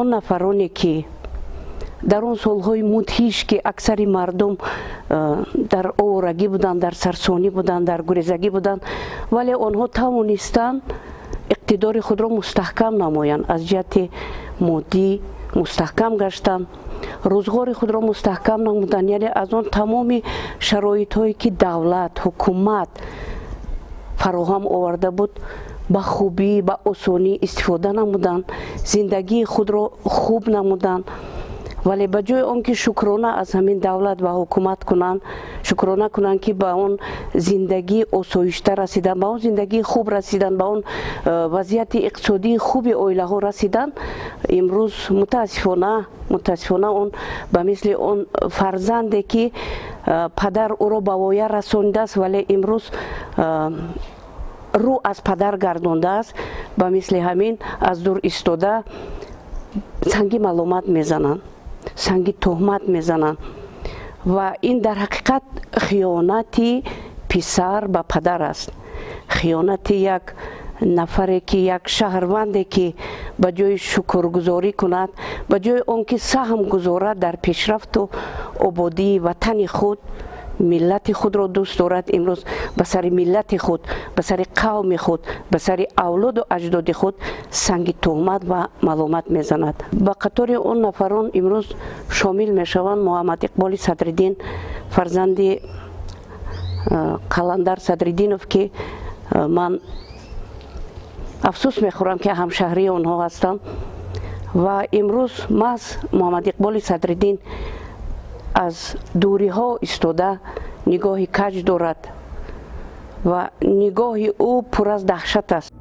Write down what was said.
Он нафароне, ки дар он солҳои мудҳиш, ки аксари мардум дар оворагӣ буданд, дар сарсонӣ буданд, дар гурезагӣ буданд, вале онҳо тавонистанд иқтидори худро мустаҳкам намоянд, аз ҷиҳати моддӣ мустаҳкам гаштанд, рӯзғори худро мустаҳкам намуданд, яъне аз он тамоми шароитҳое, ки давлат, ҳукумат фароҳам оварда буд, ба хубӣ, ба осонӣ истифода намуданд, зиндагии худро хуб намуданд. Вале ба ҷои он ки шукрона аз ҳамин давлат ва ҳукумат кунанд, шукрона кунанд, ки ба он зиндагии осоишта расиданд, ба он зиндагии хуб расиданд, ба он вазъияти иқтисодии хуби оилаҳо расиданд, имрӯз мутаассифона он ба мисли он фарзанде, ки падар ӯро ба воя расонидааст, вале имрӯз рӯ аз падар гардондааст, ба мисли ҳамин аз дур истода санги маломат мезананд, санги туҳмат мезананд. Ва ин дар ҳақиқат хиёнати писар ба падар аст, хиёнати як нафаре, ки як шаҳрванде, ки ба ҷои шукргузорӣ кунад, ба ҷои он ки саҳм гузорад дар пешрафту ободии ватани худ, миллати худро дӯст дорад, имрӯз ба сари миллати худ, ба сари қавми худ, ба сари авлоду аҷдоди худ санги туҳмат ва маломат мезанад. Ба қатори он нафарон имрӯз шомил мешаванд Муҳаммад Иқболи Садриддин, фарзанди Қаландар Садриддинов, ки ман афсӯс мехӯрам, ки ҳамшаҳрии онҳо ҳастам. Ва имрӯз маҳз Муҳаммад Иқболи Садриддин аз дуриҳо истода нигоҳи каҷ дорад ва нигоҳи ӯ пур аз даҳшат аст.